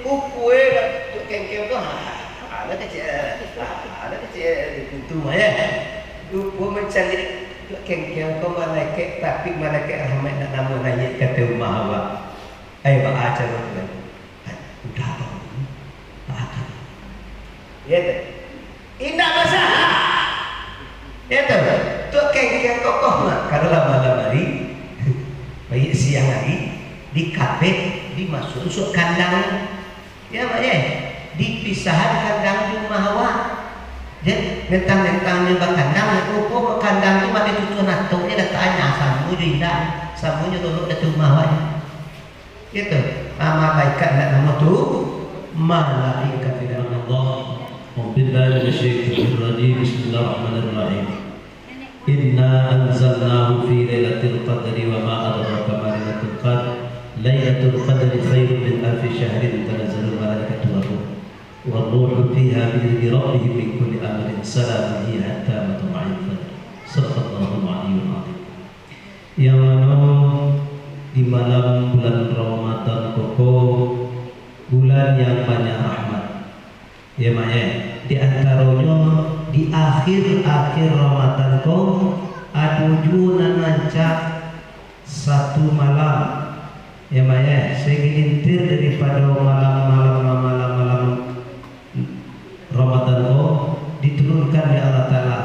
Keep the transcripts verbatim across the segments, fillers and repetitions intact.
Rupo tu kengkeng tu, ha, ha, lah kecek, ha, ha, lah kecek di pintu mah, ya. Rupo mancaliak tu kengkeng tu malaikat, tapi malaikat rahmat nak namo naiak ka ateh rumah awak. Ai, baa caro tu, kan? Udah, Bang. Tahan. Ya, tu. Indak masalah. Ya, tu. Tu kengkeng kokoh mah. Kalau lah malam hari, baiak siang hari, dikabek, dimasuak-suak kandang. Ya, mak, ya. Dipisahan kandang di rumah awak. Jadi, mentang-mentang nyo bakandang, rupo kandang tu ado tutuah natok, nyo datang nyo samo jo indak, samo nyo lolok datang rumah awak. Gitu. Ah, malaikat nak namo tu, malaikat. Subhanallah. A'udzubillahi minasyaitonirrajim. Bismillahirrahmanirrahim. Inna anzalnahu fi lailatul qadri wa ma adraka ma lailatul qadr. Lailatul qadri khairun min alfi syahrin, tanazzalul malaikatu war ruh. War ruhu fiha bi idzni rabbihim min kulli amrin, salamun hiya hatta matla'il fajr. Sadaqallahul aliyyul azim. Yang mano di malam bulan Ramadan koko, bulan yang banyak rahmat. Ya, mak, ya. Di antaronyo di akhir-akhir Ramadan ko, ado juo nan rancak satu malam. Ya, mak, ya. Sagelintir daripado malam-malam, malam-malam Ramadan ko diturunkan dek Allah Ta'ala.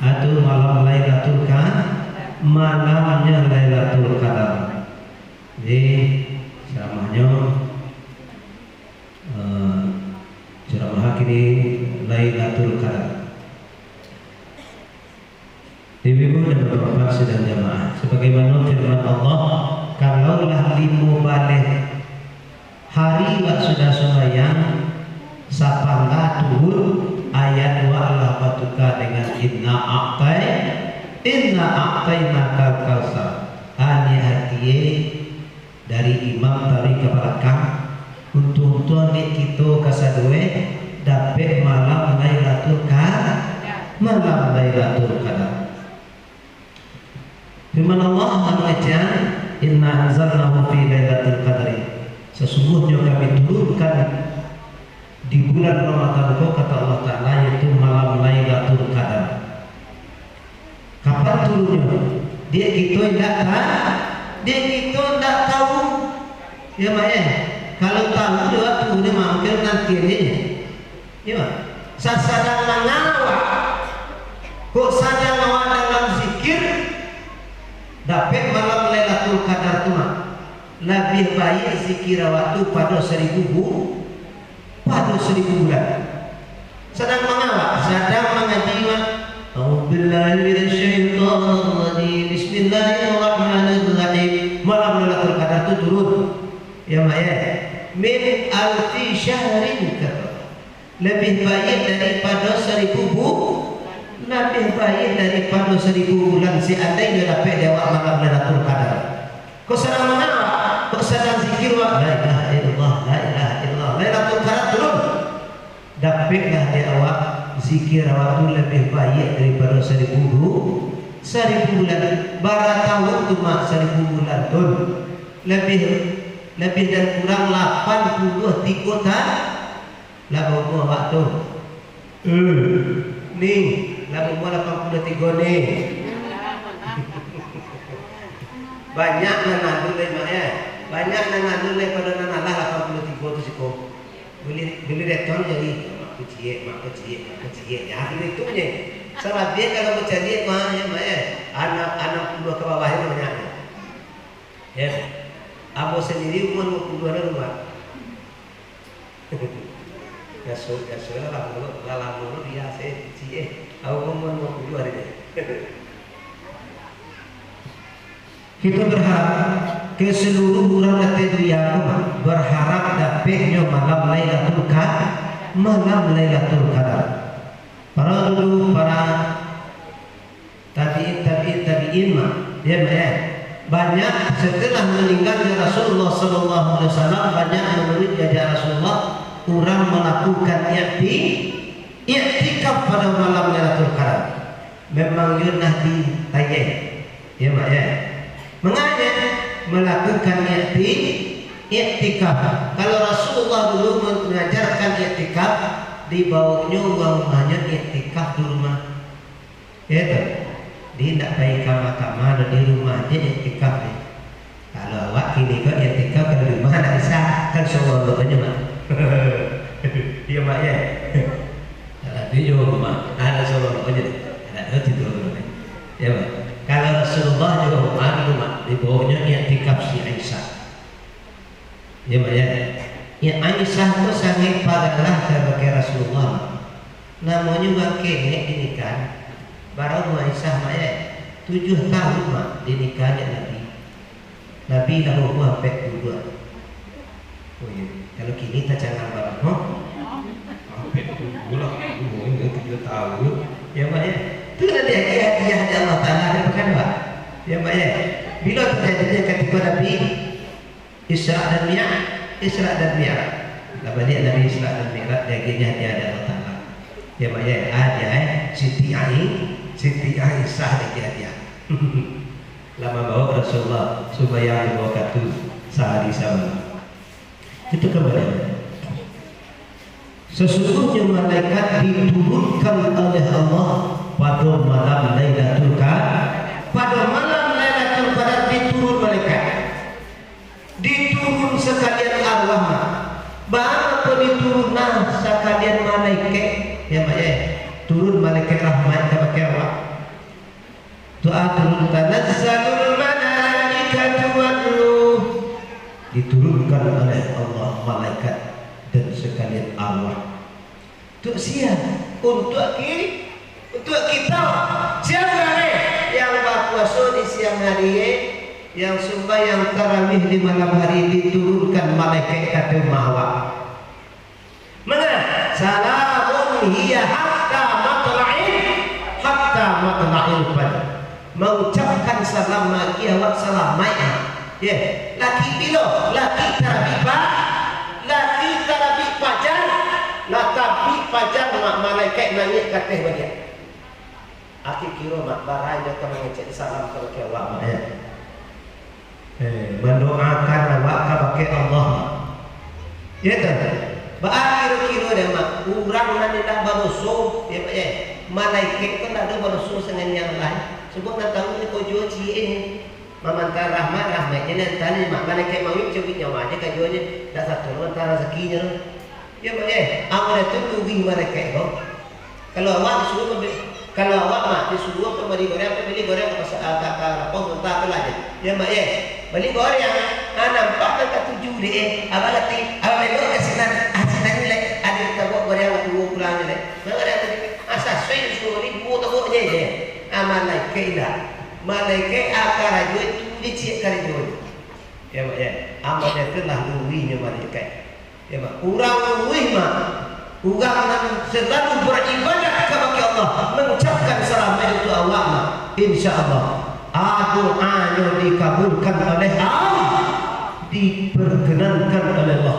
Ado malam Lailatul Qadar, malamnyo Lailatul Qadar. Jadi, ceramahnyo, eh, ceramah kini Lailatul Qadar. Ibu-ibu dan bapak-bapak sidang jamaah, sebagaimana firman Allah, "Kalaulah limo baleh hari wak sudah sumbayang, sapangga tuhun ayat wak lah batuka dengan inna a'tai, inna a'tainakal kautsar." Aniak hati e dari imam taruih ka balakang, untuang-untuang dek kito kasadonyo dapek malam Lailatul Qadar, malam Lailatul Qadar. Firman Allah nan mangecek, "Inna anzalnahu fi lailatul qadri." Sasungguahnyo Kami turunkan di bulan Ramadan ko, kata Allah Ta'ala, yaitu malam Lailatul Qadar. Kapan turunnyo? Dek kito indak ta-, dek kito indak tahu. Ya, mak, ya. Kalau tahu, yo, turunnyo mungkin nanti ni. Iyo, sasadang mangawak, kok sadang awak dalam zikir, dapek malam Lailatul Qadar tu mah. Labiah baiak zikir awak tu pado saribu bu-, pado saribu bulan. Sadang mangawak, sadang mangaji mah. A'udzubillahi minasyaitonirrajim. Bismillahirrahmanirrahim. Malam Lailatul Qadar tu turun. Ya, mak, ya. Min alfi syahrin, kata. Labiah baiak daripado saribu bu-, labiah baiak daripado saribu bulan, seandainyo dapek dek awak malam Lailatul Qadar. Kok sadang mangawak, kok sadang zikir, wak, "La ilaha illallah, la ilaha illallah." Lailatul Qadar turun. Dapeklah dek awak zikir awak tu labiah baiak daripado saribu bu-, saribu bulan. Bara taun tu, mak, saribu bulan tu? Labiah, labiah dan kurang lapan puluah tigo ta-, Lah baumua awak tu? Eh, ni, lah baumua lapan puluah tigo ni. Banyak nan anu lai, mak, ya. Banyak nan anu lai pado nan alah lapan puluah tigo tu siko. Bili, bili reton jadi, "Mak ko ciek, mak ko ciek, mak ko ciek." Ya, bili tu je. Salabiah kalau bacaliak, mak, ya, mak, ya. Anam, anam puluah ka bawah ni banyak. Ya. Ambo sandiri umua limo puluah lah, mak. Biaso, biaso lah, lamo, lah lamo tu dia se, ciek, eh. Aku umua limo puluah hari ni. Kita berharap ke seluruh urang ateh dunia ko, mak, berharap dapeknyo malam Lailatul Qadar, malam Lailatul Qadar. Para dulu, para Tabi'in, tabi'in, tabi'in mah. Ya, mah, ya. Banyak setelah meninggalnya Rasulullah sallallahu alaihi wasallam, banyak menurut jajak Rasulullah, urang melakukan i'ti-, i'tikaf pada malam Lailatul Qadar. Memang yo nah di tayeh. Ya, mah, ya. Manganya melakukan i'ti-, Iktikaf. Kalau Rasulullah dulu mengajarkan iktikaf, dibawonyo urang rumahnyo iktikaf di rumah. Ya tu. Di, indak pai kama-kama, di rumah je iktikaf ni. Kalau awak kini ko iktikaf kalau di rumah ndak bisa, kan sorono aja, Mak. Iya, Mak, ya. Kalau di rumah, ada sorono aja. Ada tu tidur dulu, ya, Mak. Kalau Rasulullah di rumah dulu, Mak, dibawonyo iktikaf si Aisyah. Ya, Mak, ya. Ya, Aisyah tu sangaik pagalah kabake Rasulullah. Namonyo urang ketek dinikahan. Bara umua Aisyah, Mak, ya? Tujuah tahun, Mak, dinikahan dek Nabi. Nabi lah umua ampek puluah. Oh, iya. Kalau kini tacangang banget, ho? Ampek puluah lah, umua ini tujuah tahun. Ya, Mak, ya. Tu lah diagiah hadiah dek Allah Taala, ada pekan, Mak. Ya, Mak, ya. Bilo tajadinyo katiko Nabi Isra dan Mi'raj, Isra dan Mi'raj. Lah baliak Nabi Isra dan Mi'raj, diagiahnyo hadiah dek Allah Taala. Ya, Mak, ya, hadiah, eh. Siti Ai-, Siti Aisyah diagiah hadiah. Lah mambaok Rasulullah sumbayang limo wakatu sahari samalam. Itu kembali. Sasungguahnyo malaikat diturunkan oleh Allah pado malam Lailatul Qadar. Pado malam Lailatul Qadar diturun malaikat. Diturun sakalian arwah, Mak. Baa mangko diturun, nah, sakalian malaikat, ya, Mak, ya? Turun malaikat rahmat kabake awak. Doa turun, "Tanazzalul malaikatu war ruh." Diturunkan oleh Allah malaikat dan sakalian arwah. Untuak sia? Untuak ki-, untuak kito. Sia urang, eh, yang bapuaso di siang hari, eh, yang sumbayang tarawih di malam hari, diturunkan malaikat ka rumah awak. Manga? "Salamun hiya hatta matla'il, hatta matla'il fajr." Mangucapkan salam bagi awak salamaik. Ye, laki bilo, laki tarabik pa-, laki tarabik pajar, lah tabik pajar, ma-, malaikat naiak ka ateh baliak. Aki kiro, Mak, bara inyo ka mangecek salam kabake awak, Mak, ya. Eh, mandoakan awak kabake Allah, Mak. Ya, tu. Baa kiro-kiro deh, Mak. Urang nan indak badoso, ya, Mak, ya. Malaikat kan indak ado badoso sangan yang lain. Sabab nan tahu ni kojo ciek ni. Mamanta rahmat, rahmat je nan tadi, Mak. Malaikat mauik cabuik nyawa je kajonyo. Indak satu nan manta razakinyo. Ya, Mak, ya. Amal itu luruih malaikat ko. Kalau awak disuruah mambali, kalau awak, Mak, disuruah ka bali goreng, ka bali goreng ka pasa-, ka, ka lapau sabanta tu lah je. Ya, Mak, ya. Bali goreng, ah, nampak nan katuju dek, eh. Abang latih, abang belok ka sinan, ah, sinan ni, lek. Ado tabok goreng lah duo pulang ni, lek. Nah, goreng tadi, ah, sasuai disuruah bali duo tabok je, je. Ah, malaikat indak. Malaikat, ah, karajo itu je ciek karajo. Ya, Mak, ya. Amal itu lah luruihnyo malaikat. Ya, Mak. Urang luruih, Mak. Urang nan salalu baribadah kabake Allah, mangucapkan salamaik untuak awak, Mak. Insya Allah, ah, doanyo dikabulkan oleh Allah, diperkenankan oleh Allah.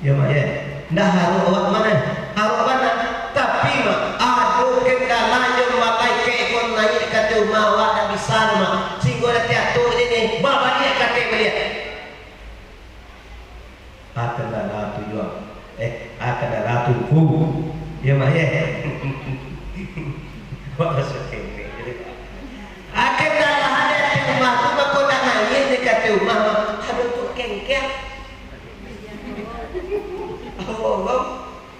Ya, Mak, ya. Ndak harok awak mano? Harok bana. Tapi, Mak, ado kandalanyo malaikat ko naiak ka ateh rumah awak, ndak bisa, Mak. Singgo lah tiato je ni, babaliak ka ateh baliak. Ah, kendala tu juo. Eh, ah, kendala tu ku. Ya, Mak, ya. Wah, suka ini. Ah, kendala ado di rumah tu, mako nak naiak ni ka ateh rumah, Mak. Ado tu kengkeng. Allah, Allah.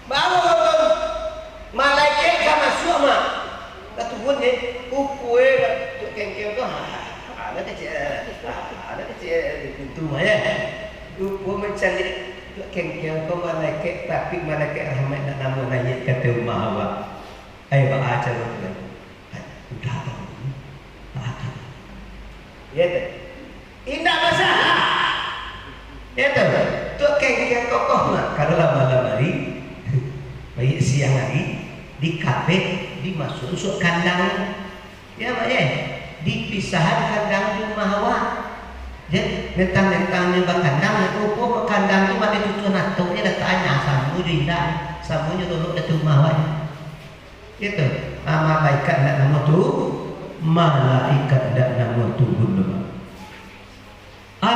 Baru nonton malaikat ka masuak, Mak. Lah turun je. Ukue, tu kengkeng tu, ha, ha, ha, anak kecil, ha, ha, anak kecil, pintu mah, ya. Ukue mancaliak, tu kengkeng tu malaikat, tapi malaikat rahmat nak namo naiak ka ateh rumah awak. Ai, baa caro tu, ai? Udah tahu. Tahan. Ya, tu. Indak masalah. Ya, tu. Tu kengkeng kokoh, Mak. Kalau lah malam hari, baiak siang hari, dikabek, dimasuak-suak kandang. Ya, Mak, ya. Dipisahan kandang di rumah awak. Jadi, mentang-mentang nyo bakandang, nyo kokoh kandang tu, ado tutuah natok je, datang nyo samo jo indak, samo jo lolok datang rumah awak. Gitu. Ah, malaikat ndak namo tu, malaikat ndak namo turun doh, Mak.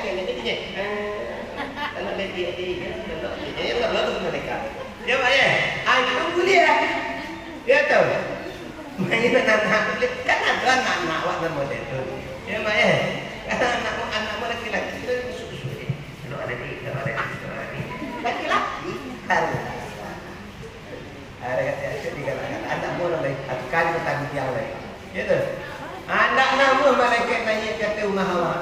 Ade, ade, ade. Kalau ade, ade, ade, kalau ade, ade, kalau tu malaikat. Ya, Mak, ya. Ah, itu kuliah. Ya, tahu. Main anak-anak kuliah. Kan ada anak-anak awak nan model tu. Ya, Mak, ya. Anak-anak, anak laki-laki kita kusuk-kusuk. Kalau ade, kalau ade, kalau ade. Laki-laki harus. Ada kata, "Asyik digalakkan." Anak murah lai, akan kota Bitiang lai. Gitu. Anak namuah malaikat naiak ka ateh rumah awak.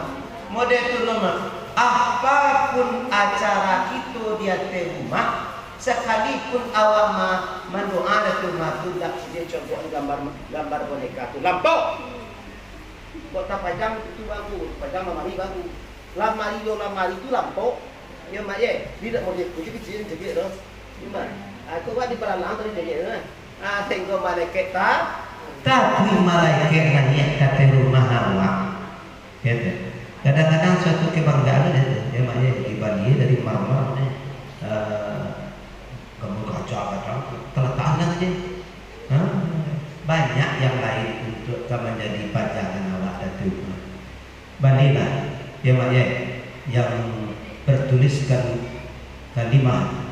Model tu nama. Apapun acara kito di ateh rumah, sakalipun awak ma-, mandoa di ateh rumah tu, ndak, dia cogok gambar, gambar boneka tu. Lampau. Kok tapajang pintu baru, tapajang lamari baru. Lamari yo lamari tu lampau. Yo, Mak, ye. Dia dak model tu, kecil, kecil tu. Cuma, ah, kok buat di palalang tadi cek tu, nah. Ah, tengok malaikat ta-, tapi malaikat naiak ka ateh rumah awak. Gitu. Kadang-kadang suatu kebanggaan ada tu. Ya, Mak, ye, di Bali dari marmer ni. Eh, gambar gajah-gajah, terletak anak je. Ha? Banyak yang lain untuk ka manjadi pajangan awak di ateh rumah. Balilah, ya, Mak, ya, yang bertuliskan kalimah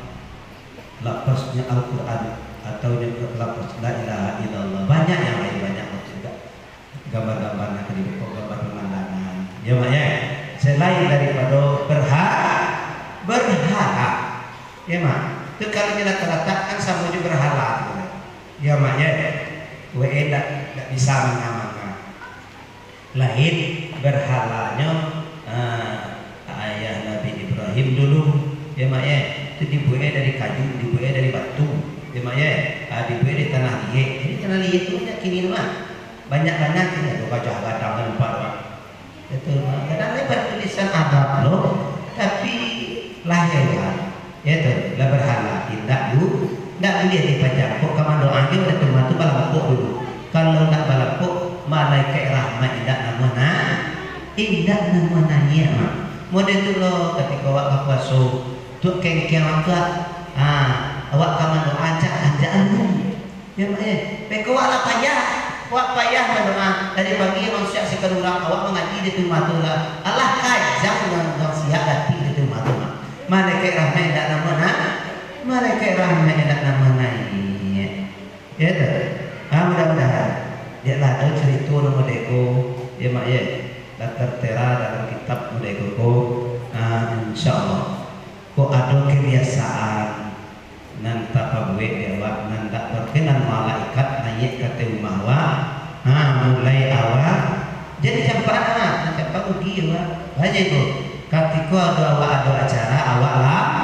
lafaznya Al-Quran atau juga lafaz la ilaha illallah. Banyak yang lain, banyak juga. Gambar-gambar nak dibuka, gambar pemandangan. Ya, Mak, ya. Selain daripado berha-, berhala. Ya, Mak. Tu kalau nyo latak-latak kan samo jo berhala tu. Ya, Mak, ya. Wee ndak, ndak bisa manga-manga. Lain berhalanyo, ah, ayah Nabi Ibrahim dulu. Ya, Mak, ya. Tu dibuek dari kayu, dibuek dari batu. Ya, Mak, ya. Ah, dibuek dari tanah liek. Jadi tanah liek tu banyak kini tu, Mak. Banyak-banyak kini. Ado gajah gadang kan, nampak, Mak. Itu, kadang lebar tulisan Arab lo, tapi lahir kan. Ya tu, lah berhala, indak bu-, indak buliah dipajang. Kok ka mandoa jo, dah tu mah tu balampok dulu. Kalau ndak balampok, malaikat rahmat indak namuah na-, indak namuah naiak, Mak. Model tu lo, katiko awak bapuaso, tu kengkeng awak tu, ah, awak ka mandoa, anjak, anjak anu. Ya, Mak, ya. Beko awak lah payah. Awak payah mandoa. Dari pagi manusia saketek urang, awak mangaji di rumah tu lah. Alah kajang urang, urang siap dapik di rumah tu, Mak. Malaikat rahmat indak namuah na-, malaikat rahmat indak namuah naiak. Ya tu. Ah, mudah-mudahan. Diak lah ado carito nan model ko. Ya, Mak, ya. Lah tertera dalam kitab model ko. Ah, insyaallah. Kok ado kebiasaan nan tapabuek di awak, nan dak bakenan malaikat naiak ka ateh rumah awak, ha, mulai awak jadi campak, ha, campak rugi awak. Banyak tu, katiko ado awak ado acara, awak lam-,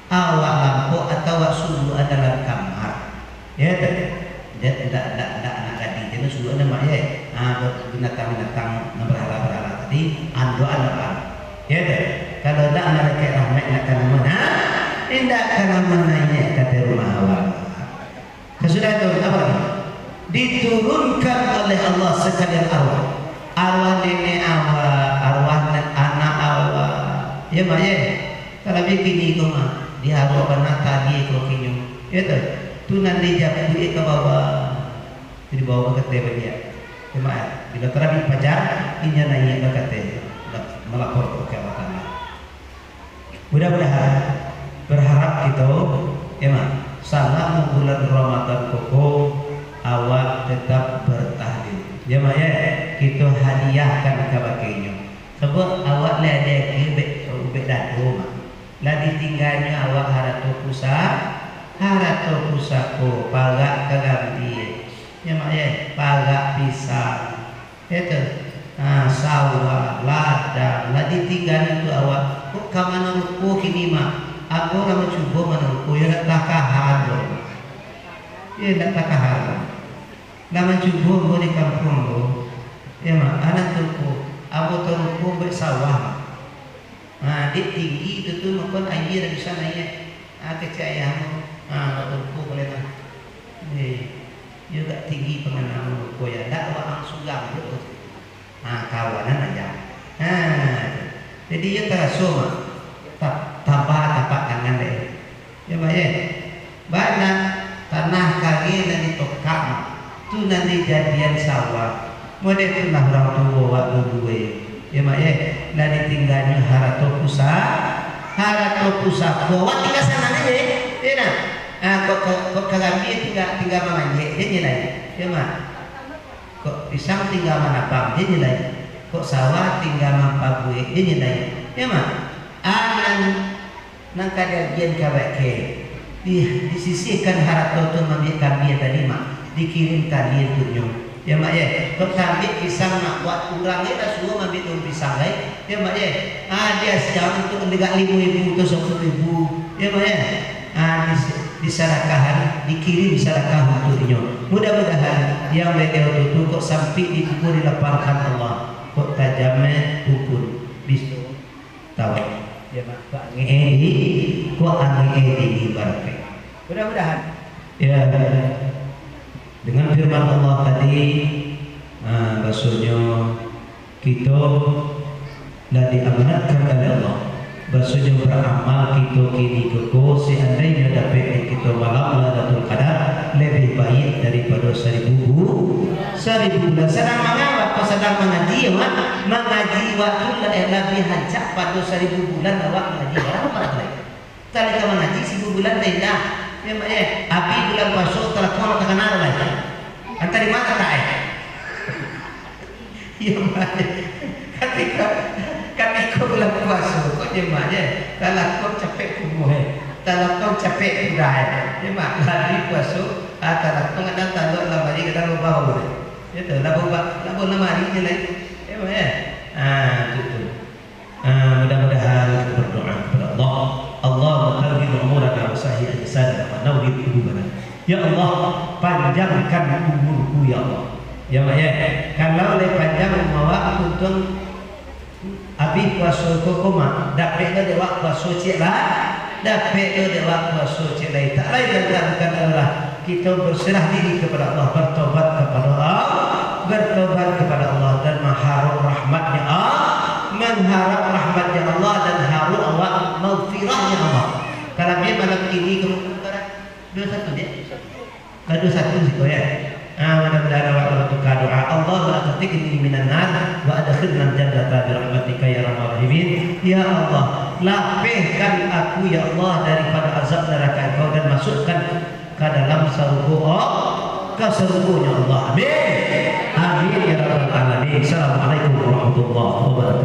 awak lampok atau awak suruah dalam kamar. Ya, tu. Indak, indak, indak, indak anak gadih, jangan suruah anak mak, ya. Ah, binatang-binatang nan berhala-berhala tadi, andokan anak. Ya, tu. Kalau indak, malaikat rahmat indak ka namuah na-, indak ka namuah naiak ka ateh rumah awak. Sasudah tu, apa lagi? Diturunkan oleh Allah sekalian arwah. Arwah nenek awak, arwah ne-, anak awak. Ya, Mak, ya. Talabiah kini ko mah, diarok bana tali ko kinyo. Iyo tu, tu nan dijapuik ka bawah, tu dibawo ka ateh baliak. Jamaah, bilo tarabik pajar, inyo naiak ka ateh, malapor ka Allah Taala. Mudah-mudahan, berharap kito, ya, Mak, salamo bulan Ramadan ko, awak tetap bertahlil. Ya, Mak, ya, kito hadiahkan kabake inyo. Sabab awak lah diagiah ubek, ubek dado, Mak. Lah ditingganyo awak harato pusa-, harato pusako, parak karambia, ya, Mak, ya, parak pisang, ya tu, ha, sawah, ladang, lah ditingganyo tu awak. Kok ka mano rupo kini, Mak? Ambo lah mancubo mano rupo, yo ndak takahan doh, Mak. Yo ndak takahan doh. Lah mancubo ambo di kampuang ambo, ya, Mak, anak tu rupo, ambo tu rupo buek sawah, Mak. Ha, dek tinggi tu, tu mako aia dak bisa naiak. Ha, kecek ayah ambo, ha, lah tumpu baleh lah. Eh, iyo agak tinggi pangana ambo ko, ya. Ndak, awak ang surang tu. Ha, kawanan ayah. Ha, jadi iyo taraso, Mak. Ta-, taba tapak tangan dek. Ya, Mak, ya. Bana, tanah kareh nan ditokak, Mak. Tu nan dijadian sawah. Model tu lah urang tuo awak dulu, eh. Ya, Mak, ya. Lah ditingganyo harato pusa-, harato pusako. Awak tingga sanang aja, eh. Ya, nah. Ah, kok, kok, kok karambia tingga, tingga manganjek, jan lai. Ya, Mak. Kok pisang tingga manabang, jan lai. Kok sawah tingga mampabuek, jan lai. Ya, Mak. Ah, nan Nan ka diagian kabake, di-, disisihkan harato tu maambiak kambia tadi, Mak, dikirim tali untuaknyo. Ya, Mak, ya. Kok taambiak pisang, Mak, buek urang, ya, lah suruah maambiak daun pisang, ya, Mak, ya. Ah, diasiahan untuak dek limo ribu atau sapuluah ribu, ya, Mak, ya. Ah, dis-, disadakahan, dikirim sadakah untuaknyo. Mudah-mudahan yang baitu tu, tu kok sampik dikubua dilapangkan Allah, kok tajam, eh, pukul. Bis- Tahu. Ya, Mak. Kok angin di, kok angin di mimbar. Mudah-mudahan. Ya. Dengan firman Allah tadi, ah, bahasonyo kito lah diamanatkan oleh Allah. Bahasonyo baramal kito kini ko, seandainyo dapek di kito malam Lailatul Qadar, lebih baik daripado saribu bu-, saribu bulan. Sadang mangawak, pas sadang mangaji, Mak, mangaji waktu lah, eh, labiah rancak pado saribu bulan awak mangaji. Barang pahala. Tadi ka mangaji saribu bulan lah indah. Ya, Mak, ya. Abih bulan puaso, talakuang lah takana lai. Antah di ma tak, eh? Iya, Mak. Katiko, Kan iko bulan puaso, kok jemak je. Talakon capek kumuh, eh. Talakon capek kudah, eh. Jemak, lah di puaso, ah, talakon kadang talok lah bari, kadang lobau, eh. Itu, lah bau ba-, lah bau lamari je lah. Jemak, eh. Ah, itu tu. Ah, mudah-mudahan kita berdoa kepada Allah. Allahumma tawwil umurana wa sahih ajsadana wa nawwir qulubana. Ya Allah, panjangkan umurku, ya Allah. Ya, Mak, ya. Kalau lai panjang umur awak, untung abih puaso ko, ko, Mak, dapek lo dek awak puaso ciek lah. Dapek lo dek awak puaso ciek lai. Tak lain dan tak bukan adalah kita berserah diri kepada Allah, bertobat kepada Allah, bertobat kepada Allah dan mengharap rahmatnya Allah, mengharap rahmatnya Allah dan harap awak maghfirahnya Allah. Kalau dia malam ini kemudian dua satu dia. Dua satu siko ya. Ah, mudah-mudahan awak dapat tukar doa. Allahumma a'tiqni minan nar wa adkhilnal jannata bi rahmatika ya arhamar rahimin. Ya Allah, lapehkan aku, ya Allah, daripada azab neraka Engkau dan masukkan ka dalam sarugo, ka sarugo-Nya Allah. Amin. Amin ya rabbal alamin. Assalamualaikum warahmatullahi wabarakatuh.